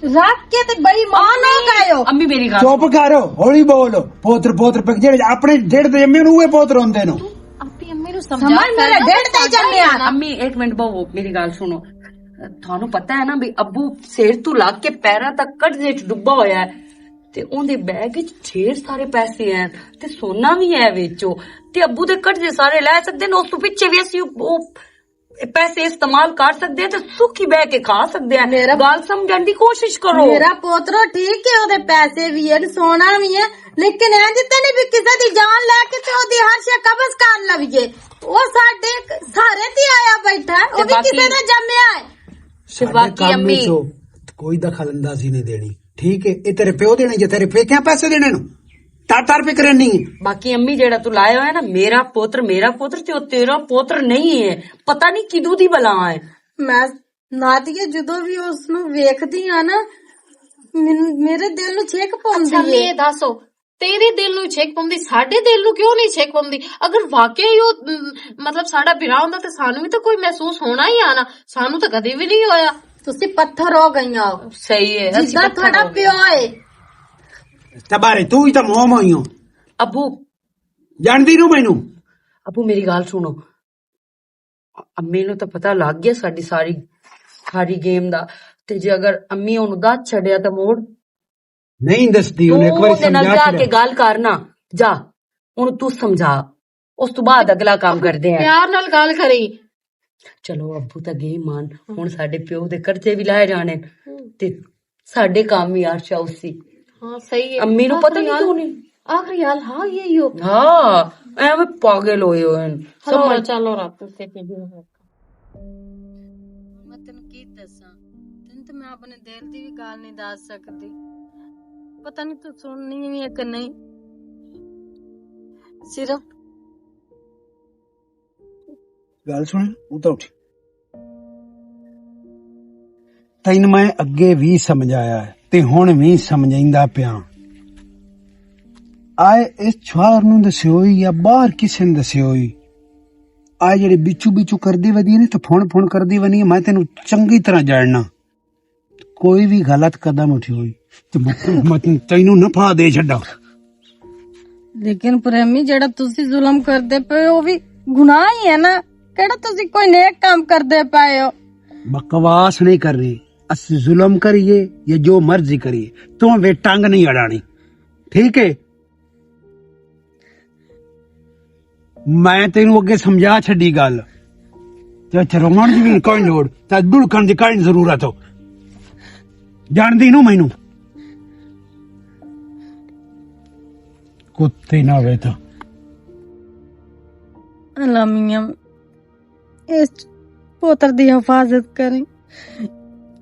رکھ کے تے بے ایمان ہو گئے ہو۔ امی، میری گل چپ کر، ہولی بول۔ پوتر، پوتر پک جڑے اپنے ڈیڑھ دے جمے نوں اوہ پوتر ہوندے نوں۔ اپنی امی نوں سمجھا سمجھ میرے کر۔ ڈیڑھ دے جمے آ۔ امی، ایک منٹ بہو، میری گل سنو۔ تھانوں پتہ ہے نا بھی ابو سر تو لگ کے پیراں تک قرضے وچ ڈبا ہویا ہے، تے اوندے بیگ وچ ڈھیر سارے پیسے ہیں، تے سونا بھی ہے وچ۔ تے ابو دے قرضے سارے لے سکدے نے، اس تو پیچھے بھی اسی او پیسے استعمال کر سکدے ہیں تے سکھی بہ کے کھا سکدے ہیں۔ میرا گل سمجھن دی کوشش کرو۔ میرا پوترو ٹھیک ہے، اوہدے پیسے بھی ہیں، سونا بھی ہے، لیکن اے جتنے بھی کسے دی جان لے کے تے اوہدی ہر شے قبض کر لویے، او ساڈے سارے تے آیا بیٹھا ہے، او تے بھی باقی کسے دا جمیا ہے۔ تے ساڈے باقی کم امی وچ کوئی دخل اندازی نہیں دینی، ٹھیک ہے؟ اے تیرے پیو دینے جے تیرے پیکیاں پیسے دینے نو تر تر پہ کرنی ہے۔ باقی امی جیڑا تو لایا ہویا نا، میرا پوتر، میرا پوتر تے او تیرا پوتر نہیں ہے، پتہ نہیں کدوں دی بلا ہے۔ میں نادیہ جدوں بھی اس نو ویکھدی ہاں نا، مین-، میرے دل نو چھک پوندی اچھا، ہے۔ میں دسو، تیرے دل نوں چھک پوندی، ساڈے دل نوں کیوں نہیں چھک پوندی؟ اگر واقعی او، م، مطلب، ساڈا بھرا ہوندا تے سانوں وی تے کوئی محسوس ہونا ہی آنا، سانوں تے کدی وی نہیں ہویا۔ تسی پتھر ہو گئیاں ہو۔ صحیح ہے، اسی جدا پتھر تھوڑا ہو گئے۔ پیو ہے۔ تبارے، تو ہی تے موم ہوئی ہو۔ ابو۔ جاندی نو مینوں۔ ابو، میری گل سنو۔ امی نوں تاں پتہ لگ گیا ساڈی ساری، ساری گیم دا۔ تے جے اگر امی اونوں دس چھڈیا تاں موڑ نہیں دسدی، اونوں ایک واری سمجھا کے گل کرنا۔ جا، اونوں تو سمجھا، اس تو بعد اگلا کام کردے ہیں۔ پیار نال گل کری۔ چلو، ابو تاں گئے مان، ہن ساڈے پیو دے قرضے وی لائے جانے تے ساڈے کام وی آرشا اسی۔ ہاں، صحیح ہے۔ امی نوں پتہ نہیں کیوں نہیں۔ آخری حال، ہاں، یہی ہو۔ ہاں، ایویں پاگل ہوئے ہوئے ہیں۔ چلو، سمجھ۔ چلو، رات تے کی دن ہے۔ میں تینوں کی دساں، تینوں تے میں اپنے دل دی وی گل نہیں دس سکدی۔ پتہ نہیں تو سننی وی ہے کہ نہیں۔ صرف گل سن، اتھا اٹھ۔ تین میں اگے وی سمجھایا ہے تے ہن وی سمجھیندا پیاں۔ آئے اس چھوار نوں دسیوئی یا باہر کسے نے دسیوئی، آ جڑے بچو بچو کردی ودی نے تے فون فون کردی ونی، میں تینوں چنگی طرح جاننا۔ کوئی بھی غلط قدم اٹھی ہوئی تے مت، مت، تینوں نفع دے چھڈا۔ لیکن پریمی، جڑا تسی ظلم کردے پئے ہو، او وی گناہ ہی ہے نا۔ کیڑا تسی کوئی نیک کام کردے پئے ہو؟ بکواس نہیں کر رہی۔ اسی ظلم کریے یا جو مرضی کریے، تو وے ٹنگ نہیں اڑانی۔ ٹھیک ہے؟ میں تینوں اگے سمجھا چھڈی گل۔ تے اچھا، رومن دی بھی کوئی لوڑ، تے دڑکن دی کوئی ضرورت ہو۔ جان دی نو مینوں۔ کتے نہ ہوئے تو۔ اللہ میاں، اس پوتر دی حفاظت کریں۔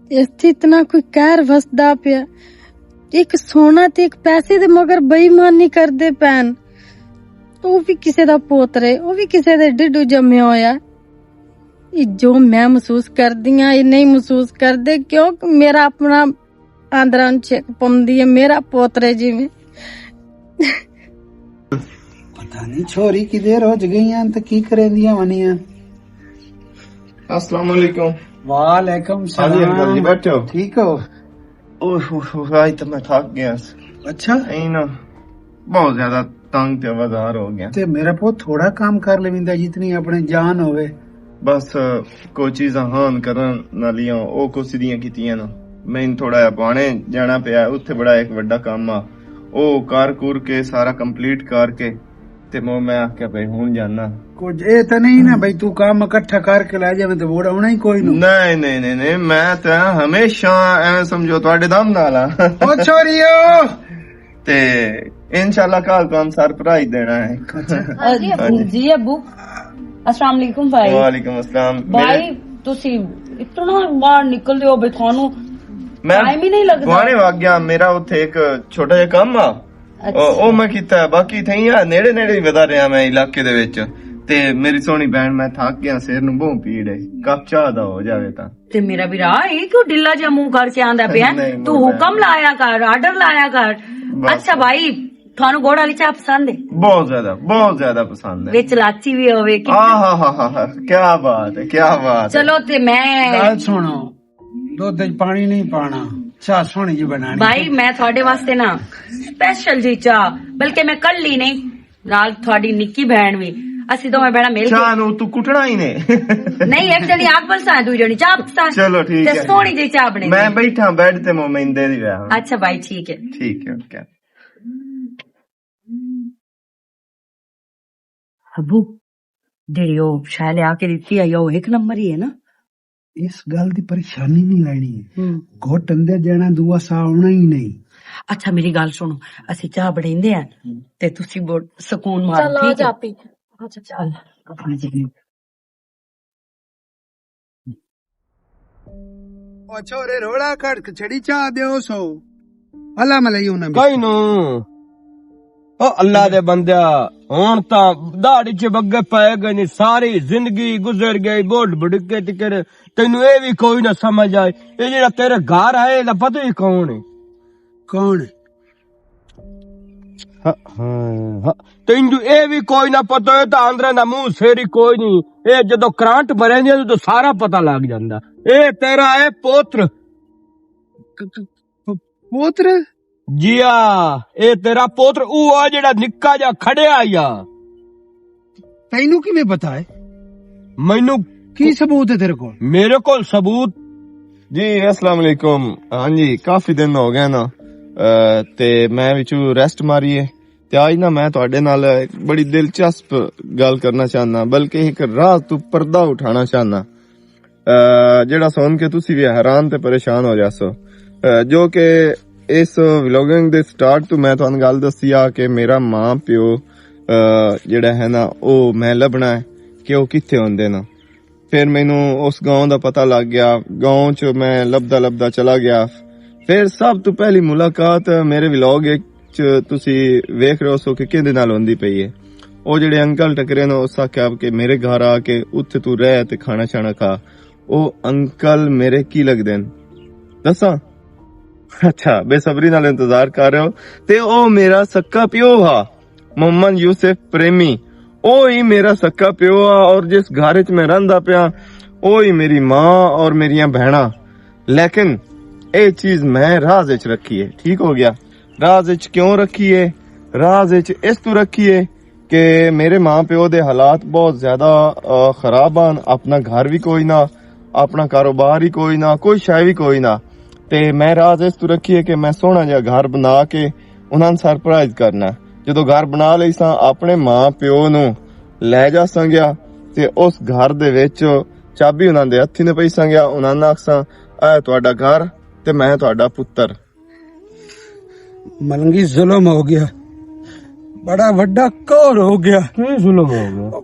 اس تے اتنا کوئی قہر وسدا پیا۔ ایک سونا تے ایک پیسے دے مگر بے ایمانی کردے پین۔ او بھی کسے دا پوتر ہے، او بھی کسے دے ڈڈو جمیا ہویا۔ یہ جو میں محسوس کردی ہاں، یہ نہیں محسوس کردے، کیوں کہ میرا اپنا آندران چیک پوندی ہے، میرا پوتر ہے جی میں۔ پتہ نہیں چھوری کدے روج گئی ہیں تے کی کریندیاں ونیاں۔ السلام علیکم۔ وعلیکم ہاں جی، انکل جی، سلام۔ بیٹھے ہو؟ ٹھیک ہو؟ اوہ، اوہ، اوہ، آج تو میں تھک گیا۔ اچھا؟ نہیں نا، بہت زیادہ تنگ تے آوازار ہو گیا۔ تے میرا پوت تھوڑا کام کر لیویندا جتنی اپنے جان ہوئے۔ بس، کوئی چیزاں ہان کرن نالیاں، او کسی دیاں کیتیاں نا۔ میں تھوڑا جہا پانے جانا پیا، اتھے بڑا ایک وڈا کام آ۔ او کار کور کے سارا کمپلیٹ کر کے تے مو میں آکھیا بھائی ہن جانا۔ کچھ اے تے نہیں نا بھائی، تو کام اکٹھا کر کے لے جاویں تے ووٹ آونا ہی کوئی نو۔ نہیں، نہیں، نہیں، نہیں، میں تے ہمیشہ ایویں سمجھو تہاڈے دم نال آ۔ او چھوریو! تے انشاءاللہ کل تو ہم سرپرائز دینا ہے۔ اچھا۔ ہاں جی، ابو۔ جی ابو، السلام علیکم بھائی۔ وعلیکم السلام۔ بھائی، میرے تسی اتنا باہر نکل دیو بھائی، تھانوں میں ٹائم ہی نہیں لگدا۔ گوانے وگ گیا، میرا اتھے ایک چھوٹا جہا کام آ۔ اچھا۔ او، او میں کیتا ہے، باقی تھئی آ نیڑے نیڑے ہی ودا رہیا میں علاقے دے وچ۔ تے میری سوہنی بہن، میں تھک گیا، سر نوں بہوں پیڑ ہے، کپ چاہ دا ہو جاوے تاں۔ تے میرا ویرا، اے کیوں ڈلا جا منہ کر کے آندا پیا؟ نہیں، تو نہیں، حکم لایا کر، آرڈر لایا کر۔ بس۔ اچھا بھائی، تھانوں گڑ والی چاہ پسند ہے؟ بہت زیادہ، بہت زیادہ پسند ہے۔ وچ لاچی بھی ہوے کہ آہا ہا ہا ہا، کیا بات ہے، کیا بات ہے۔ چلو تے میں گل سنو، دودھ وچ پانی نہیں پانا، چاہ سوہنی جی بنانی۔ بھائی، میں تھوڑے واسطے نا سپیشل جی چاہ، بلکہ میں کل ہی نہیں، نال تھوڑی نکی بہن وی، اسی دوویں بہناں مل کے۔ چاہ نو تو کٹنا ہی نے۔ نہیں، ایک جنی آگ بلساں، دوئی جنی چاہ پکساں۔ چلو ٹھیک تے ہے۔ سوہنی جی چاہ بنے۔ میں بیٹھا بیڈ تے مومن دے دی ویا۔ اچھا بھائی، ٹھیک ہے۔ ٹھیک ہے، اوکے۔ ابو، جیڑی او شاہ لیا کے دتی آئی، او ایک نمبر ہی ہے نا؟ اس گل دی پریشانی نہیں لینی۔ ہوں۔ گھٹ اندر جانا، دوا سا آنا ہی نہیں۔ اچھا، میری گل سنو، اسی چاہ بنیندے ہیں، تے تسی بہت سکون مارو، چل، آ ٹھیک ہے؟ جا پی۔ اچھا، چل۔ او چھوڑے، روڑا کھڑک چھڑی چاہ دیو سو۔ اللہ ملئی انہاں بچ۔ کئی نو۔ او اللہ دے بندیا، ہن تاں داڑھی چ بگے پے گئے نے، ساری زندگی گزر گئی، بڈھ بڈھ کے تے کر، تینوں اے وی کوئی نہ سمجھ آئے۔ اے جڑا تیرے گھر آئے، اے دا پتہ ہی کون ہے؟ کون ہے؟ ہاں، ہاں، ہاں۔ تینوں اے وی کوئی نہ پتہ ہوئے تاں اندرے دا منہ سیری کوئی نہیں۔ اے جدوں کرنٹ مرے نے، اے تو سارا پتہ لگ جاندا۔ اے تیرا اے پوتر۔ ک-، ک-، ک-، پوتر؟ جی ہاں، اے تیرا پوتر، او آ جڑا نکا جا کھڑیا آیا۔ تینوں کیویں پتا ہے؟ مینوں کی ثبوت ہے تیرے کول؟ میرے کول ثبوت۔ جی، السلام علیکم۔ ہاں جی، کافی دن ہو گئے نا، اے، تے میں وچوں ریسٹ ماری ہے۔ تے آج نا میں تہاڈے نال ایک بڑی دلچسپ گل کرنا چاہنا، بلکہ ایک راز تو پردہ اٹھانا چاہنا۔ آ، جڑا سن کے تسی وی حیران تے پریشان ہو جاسو۔ آ، جو کہ اس ولاگنگ دے سٹارٹ تو میں تہانوں گل دسی آ کہ میرا ماں پیو، آ، جڑا ہے نا، او میں لبھنا ہے کہ او کتھے ہوندے نا۔ پھر مینوں اس گاؤں دا پتہ لگ گیا، گاؤں چ میں لبدا لبدا چلا گیا۔ پھر سب تو پہلی ملاقات میرے ولاگ وچ تسی ویکھ رہے ہو سو کہ کیندے نال ہوندی پئی ہے۔ او جڑے انکل ٹکرے نے، اس آکھیا کہ میرے گھر آ کے اتھے تو رہ تے کھانا شانا کھا۔ او انکل میرے کی لگدے نے؟ دساں؟ اچھا، بے صبری نال انتظار کر رہے ہو۔ تے او میرا سکا پیو ہا، محمد یوسف پریمی۔ او ہی میرا سکا پیو آ، اور جس گھر وچ میں رہندا پیا، او ہی میری ماں اور میریاں بہناں۔ لیکن اے چیز میں راز وچ رکھی ہے، ٹھیک ہو گیا؟ راز وچ کیوں رکھی ہے؟ راز وچ اس تو رکھی ہے کہ میرے ماں پیو دے حالات بہت زیادہ، آ، خراب ہن۔ اپنا گھر بھی کوئی نہ، اپنا کاروبار ہی کوئی نہ، کوئی شے بھی کوئی نہ۔ تے میں راز اس تو رکھی ہے کہ میں سوہنا جہا گھر بنا کے انہاں نوں سرپرائز کرنا۔ جدوں گھر بنا لئی ساں، اپنے ماں پیو نوں لے جا ساں گیا تے اس گھر دے وچ چابی انہاں دے ہتھی نے پئی ساں گیا، انہاں نوں آکھ ساں، "اے تہاڈا گھر تے میں تہاڈا پتر۔" ملنگی، ظلم ہو گیا، بڑا وڈا کور ہو گیا۔ کی ظلم ہو گیا؟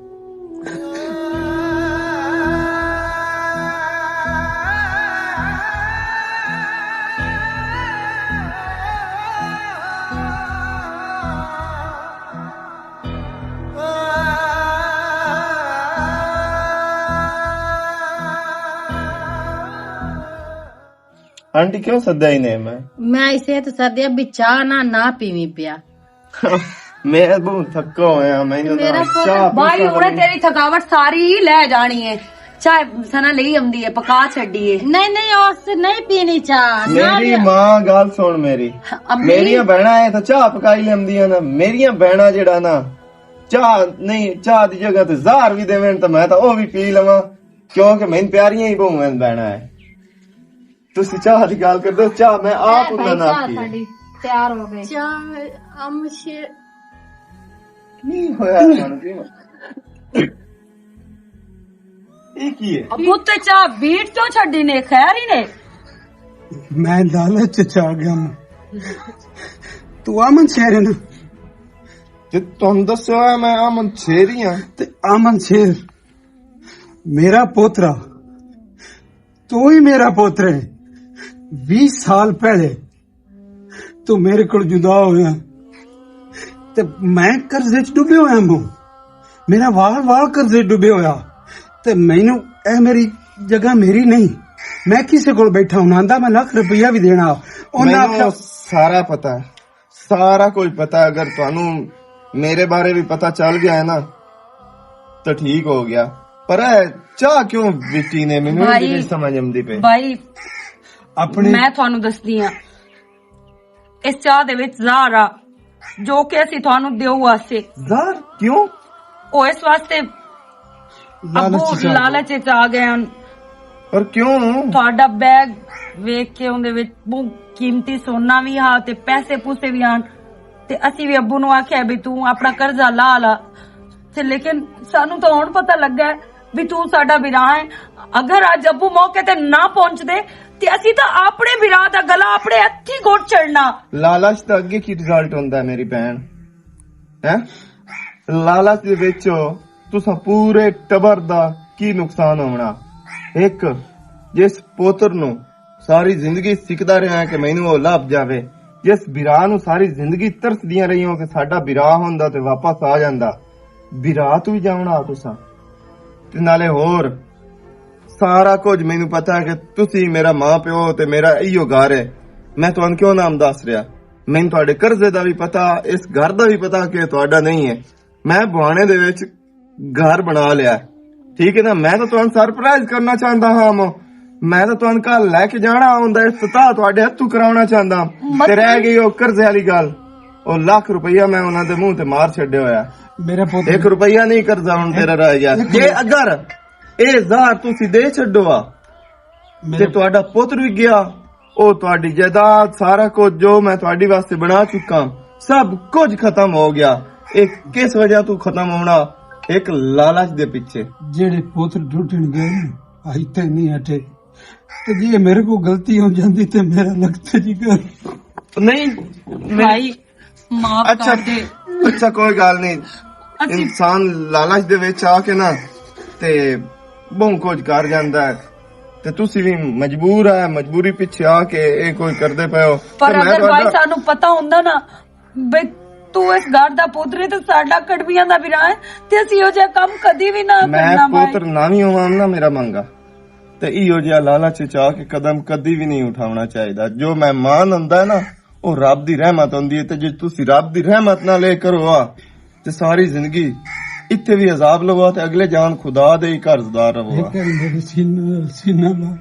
آنٹی، کیوں سدیا ہی نہیں میں؟ میں اسے تو سدیا بھی چاہ نہ، نہ پیویں پیا۔ میں بہت تھکا ہویا، میں نہ میرا چاہ پتر بھائی، پیتا ہن نہیں۔ تیری تھکاوٹ ساری ہی لے جانی ہے۔ چاہ سنا لئی آمدی ہے، پکا چھڈی ہے۔ نہیں، نہیں، اس نہیں پینی چاہ، نہ میری بھی۔ ماں، گل سن میری۔ امی۔ میریاں بہناں ہے تو چاہ پکائی لیندیاں نا۔ میریاں بہناں جڑا نا، چاہ نہیں، چاہ دی جگہ تے زہر بھی دیون تو میں تو او بھی پی لواں، کیونکہ میں پیاریاں ہی بہوں بہناں ہے۔ تسی چاہ دی گل کر دو، چاہ میں آپ چاہ انہاں بھائی، نال چاہ پی۔ ساڈی تیار ہو گئی۔ چاہ ام شیر۔ نہیں ہویا سانو کی؟ یہ کی ہے؟ ابو تے چاہ بیٹ کیوں چھڈی نے؟ خیر ہی نے؟ میں لالچ چ آ گیا ہوں۔ تو امن شیر ہے نا؟ جے تہانوں دسیا ہویا میں امن شیر ہی ہاں۔ تے امن شیر میرا پوترا، تو ہی میرا پوتر ہے۔ بیس سال پہلے تو میرے کول جدا ہویا تے میں قرضے چ ڈبے ہویا ہوں۔ میرا وال وال قرضے ڈبے ہویا تے مینوں اے میری جگہ میری نہیں۔ میں کسے کول بیٹھا ہوں، آندا میں لکھ روپیہ بھی دینا۔ انہاں مینوں آکھیا سارا پتہ ہے، سارا کچھ پتہ ہے۔ اگر تانوں میرے بارے بھی پتہ چل گیا ہے نا، تو ٹھیک ہو گیا۔ پر اے چاہ کیوں بیٹی نے؟ مینوں بھائی، نہیں سمجھ آندی پئی۔ بھائی، اپنی میں تانوں دسدی ہاں، اس چاہ دے وچ زہر آ، جو کہ اسی تانوں دیو واسطے۔ زہر کیوں؟ او اس واسطے لالچ ابو چ آ گئے۔ لالچ چ آ گئے ہن۔ اور کیوں؟ تہاڈا بیگ ویکھ کے اوندے وچ بہت قیمتی سونا وی ہا تے پیسے پوسے وی ہن۔ تے اسی وی ابو نوں آکھیا بھی توں اپنا قرضہ لا لا۔ تے لیکن سانوں تاں ہن پتہ لگا ہے بھی توں ساڈا بھرا ہے۔ اگر اج ابو موقع تے نہ پہنچ دے تے اسی تاں اپنے بھرا دا گلا اپنے ہتھی گھٹ چھڑنا۔ لالچ دا اگے کی رزلٹ ہوندا ہے میری بہن؟ ہیں؟ لالچ دے وچ تساں پورے ٹبر دا کی نقصان ہونا؟ ایک، جس پوتر نو ساری زندگی سکھدا رہیا کہ مینوں او لب جاوے، جس بھرا نو ساری زندگی ترسدیاں رہیاں کہ ساڈا بھرا ہوندا تے واپس آ جاندا، بھرا تو ہی جاونا تساں۔ تے نالے ہور سارا کچھ مینوں پتہ ہے کہ تسی میرا ماں پیو تے میرا ایہو گھر ہے۔ میں تہانوں کیوں نام دس رہیا؟ مینوں تہاڈے قرضے دا بھی پتہ، اس گھر دا بھی پتہ کہ تہاڈا نہیں ہے۔ میں بوانے دے وچ گھر بنا لیا، ٹھیک ہے نا؟ میں تو تہانوں سرپرائز کرنا چاہندا ہاں۔ میں تو تہانوں گھر لے کے جانا ہوندا، افتتاح تہاڈے ہتھوں کراونا چاہندا ہاں۔ تے رہ گئی او قرضے والی گل، او لکھ روپیہ میں انہاں دے منہ تے مار چھڈیا ہویا۔ میرا پوتر ایک روپیہ نہیں قرضہ ہن تیرا رہ گیا۔ جے اگر اے زہر تسی دے چھڈو آ، تے تہاڈا پتر وی گیا، او تہاڈی جائیداد، سارا کچھ جو میں تہاڈی واسطے بنا چکا، سب کچھ ختم ہو گیا۔ اے کس وجہ تو ختم ہونا؟ ایک لالچ دے پیچھے۔ جیڑے پتر ٹوٹن گئے نا، آئی تے نہیں ہٹے۔ تے جی میرے کو غلطی ہو جاندی تے میرا لگتا جی گھر۔ نہیں، بھائی، معاف اچھا، کر دے۔ اچھا، کوئی گل نہیں۔ اسی انسان لالچ دے وچ آ کے نا تے بہوں کچھ کر جاندا ہے۔ تے تسی بھی مجبور ہے، مجبوری پیچھے آ کے اے کوئی کردے پئے ہو۔ پر تے میں اگر بھائی تہاڈا سانو پتہ ہوندا نا بے تو اس گھر دا پوتر ہے تے ساڈا کڑبیاں دا بھرا ہے، تے اسی او جہا کم کدی بھی نہ میں کرنا بھائی۔ پوتر نہ وی ہوواں نا میرا منگا، تے ایہو جہا لالچ وچ آ کے قدم کدی بھی نہیں اٹھاونا چاہیدا۔ جو مہمان ہوندا ہے نا، او رب دی رحمت ہوندی ہے، تے جے تسی رب دی رحمت نہ لے کرو آ، تے ساری زندگی اتھے بھی عذاب لگوا تے اگلے جان خدا دے ہی قرضدار رہو۔ سینہ سینہ لا۔